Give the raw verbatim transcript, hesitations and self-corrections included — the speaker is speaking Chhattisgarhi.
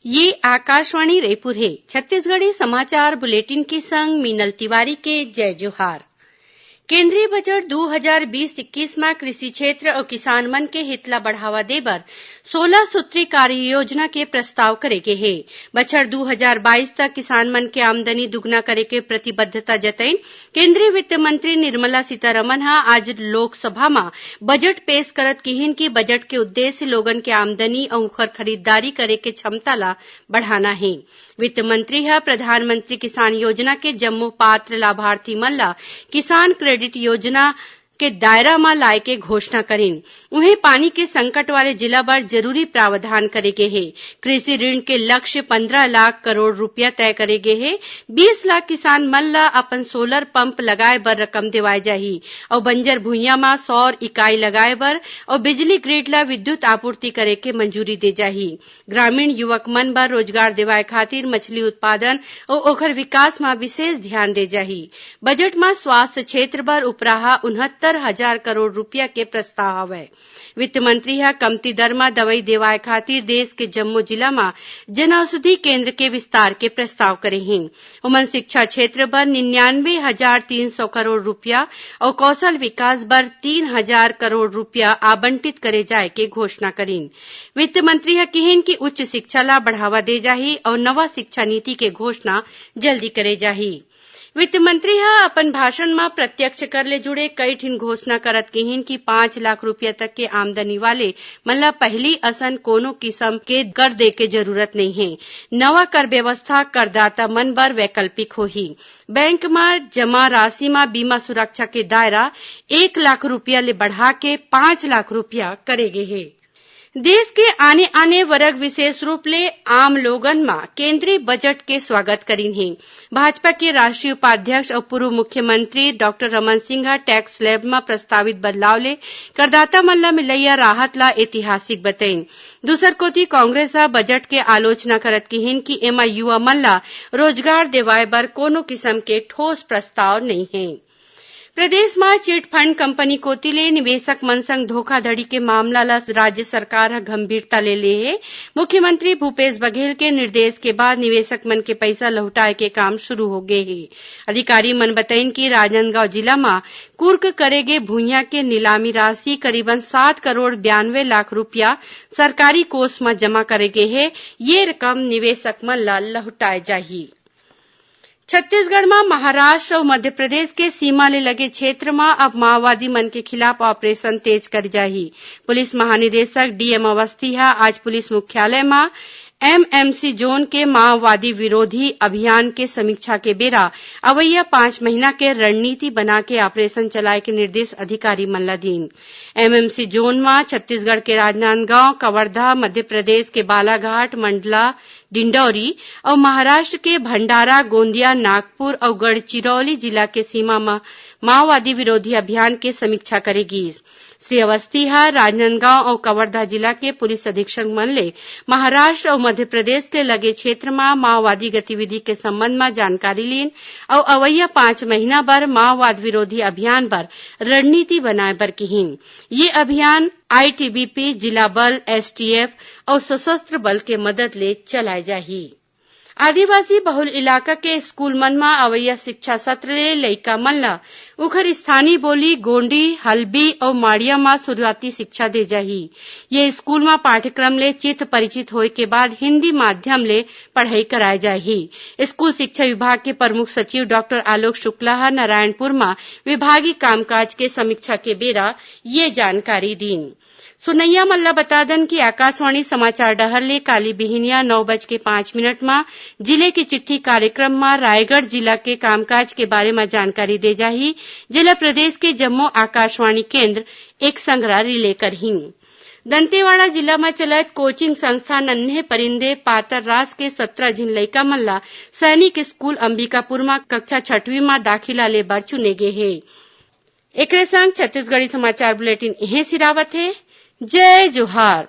ये आकाशवाणी रायपुर हे। छत्तीसगढ़ी समाचार बुलेटिन के संग मीनल तिवारी के जय जोहार। केंद्रीय बजट दू हजार बीस इक्कीस म कृषि क्षेत्र अउ किसान मन के हित ला बढ़ावा दे बर सोलह सूत्री कार्य योजना के प्रस्ताव करे गे हे। बछर दू हजार बाईस तक किसान मन के आमदनी दुगुना करे के प्रतिबद्धता जतइन। केंद्रीय वित्त मंत्री निर्मला सीतारमन ह आज लोकसभा म बजट पेश करत किहिन कि बजट के उद्देश्य लोगन के आमदनी अउ उखर खरीदारी करे के क्षमता ला बढ़ाना हे। वित्त मंत्री ह प्रधानमंत्री किसान योजना के जम्मो पात्र लाभार्थी मन ला किसान क्रेडिट योजना के दायरा म लाए के घोषणा करिन। उहें, पानी के संकट वाले जिला बर जरूरी प्रावधान करे गे हे। कृषि ऋण के लक्ष्य पंद्रह लाख करोड़ रुपया तय करे गे हे। बीस लाख किसान मन ला अपन सोलर पंप लगाए बर रकम देवाए जाही अउ बंजर भुइयां म सौर इकाई लगाए बर अउ बिजली ग्रिड ला विद्युत आपूर्ति करे के मंजूरी दे जाही। ग्रामीण युवक मन बर रोजगार देवाए खातिर मछली उत्पादन अउ ओखर विकास म विशेष ध्यान दे जाही। बजट म स्वास्थ्य क्षेत्र बर उपराहा उनहत्तर हजार करोड़ रुपया के प्रस्ताव हवय। वित्त मंत्री ह कमती दर म दवई देवाए खातिर देश के जम्मो जिला म जनऔषधि केंद्र के विस्तार के प्रस्ताव करे हे। ओमन शिक्षा क्षेत्र बर निन्यानवे हजार तीन सौ करोड़ रुपया अउ कौशल विकास बर तीन हजार करोड़ रुपया आवंटित करे जाए के घोषणा करिन। वित्त मंत्री ह किहिन कि उच्च शिक्षा ला बढ़ावा दे जाही अउ नवा शिक्षा नीति के घोषणा जल्दी करे जाही। वित्त मंत्री ह अपन भाषण म प्रत्यक्ष कर ले जुड़े कई ठिन घोषणा करत किहिन कि पांच लाख रुपया तक के आमदनी वाले मन ला पहिली असन कोनो किसम के कर दे के जरूरत नइ हे। नवा कर व्यवस्था करदाता मन बर वैकल्पिक होही। बैंक म जमा राशि म बीमा सुरक्षा के दायरा एक लाख रुपया ले बढ़ा के पांच लाख रुपया करे गे हे। देश के आने-आने वर्ग, विशेष रूप ले आम लोगन म केंद्रीय बजट के स्वागत करिन हे। भाजपा के राष्ट्रीय उपाध्यक्ष अउ पूर्व मुख्यमंत्री डॉक्टर रमन सिंह ह टैक्स स्लैब म प्रस्तावित बदलाव ले करदाता मन ल मिलइया राहत ल ऐतिहासिक बतइन। दूसर कोति, कांग्रेस ह बजट के आलोचना करत किहिन कि एमा युवा मन ल रोजगार देवाय बर कोनो किसम के ठोस प्रस्ताव नइ हे। प्रदेश म चिट फंड कंपनी कोति ले निवेशक मन संग धोखाधड़ी के मामला ल राज्य सरकार ह गंभीरता ले ले हे। मुख्यमंत्री भूपेश बघेल के निर्देश के बाद निवेशक मन के पइसा लहुटाए के काम शुरू हो गे हे। अधिकारी मन बतइन कि राजनांदगांव जिला म कुर्क करे गे भुइयां के नीलामी राशि करीबन सात करोड़ बयानवे लाख रुपया सरकारी कोष म जमा करे गे हे। ये रकम निवेशक मन ल लहुटाए जाही। छत्तीसगढ़ म महाराष्ट्र अउ मध्य प्रदेश के सीमा ले लगे क्षेत्र म अब माओवादी मन के खिलाफ ऑपरेशन तेज करे जाही। पुलिस महानिदेशक डीएम अवस्थी ह आज पुलिस मुख्यालय म एमएमसी जोन के माओवादी विरोधी अभियान के समीक्षा के बेरा अवइया पांच महीना के रणनीति बना के ऑपरेशन चलाए के निर्देश अधिकारी मन ल दीन। एमएमसी जोन म छत्तीसगढ़ के राजनांदगांव, कवर्धा, मध्य प्रदेश के बालाघाट, मंडला, डिंडौरी अउ महाराष्ट्र के भंडारा, गोंदिया, नागपुर अउ गढ़चिरौली जिला के सीमा म माओवादी विरोधी अभियान के समीक्षा करे गीस। श्री अवस्थी ह राजनांदगांव अउ कवर्धा जिला के पुलिस अधीक्षक मन ले महाराष्ट्र अउ मध्य प्रदेश ले लगे क्षेत्र म माओवादी गतिविधि के संबंध म जानकारी लीन अउ अवइया पांच महीना बर माओवाद विरोधी अभियान बर रणनीति बनाए बर किहीन। ये अभियान आईटीबीपी, जिला बल, एसटीएफ अउ सशस्त्र बल के मदद ले चलाए जाही। आदिवासी बहुल इलाका के स्कूल मन म अवइया शिक्षा सत्र ले लइका मन ल उखर स्थानीय बोली गोंडी, हल्बी अउ माड़िया म शुरुआती शिक्षा दे जाही। ये स्कूल म पाठ्यक्रम ले चित परिचित होए के बाद हिंदी माध्यम ले पढ़ई कराए जाही। स्कूल शिक्षा विभाग के प्रमुख सचिव डॉक्टर आलोक शुक्ला ह नारायणपुर म विभागीय कामकाज के समीक्षा के बेरा ये जानकारी दीन। सुनइया मन ल बता दन कि आकाशवाणी समाचार डहर ले काली बिहिनिया नौ बज के पांच मिनट म जिले की चिट्ठी कार्यक्रम म रायगढ़ जिला के कामकाज के बारे म जानकारी दे जाही, जेला प्रदेश के जम्मो आकाशवाणी केंद्र एक संघरा रिले करही। दंतेवाड़ा जिला म चलत कोचिंग संस्था नन्हे परिंदे पातर रास के सत्रह झिन लइका मन ल सैनिक स्कूल अंबिकापुर म कक्षा छठवीं म दाखिला ले बर चुने गे हे। एकरे संग छत्तीसगढ़ी समाचार बुलेटिन इहें सिरावत हे। जय जोहार।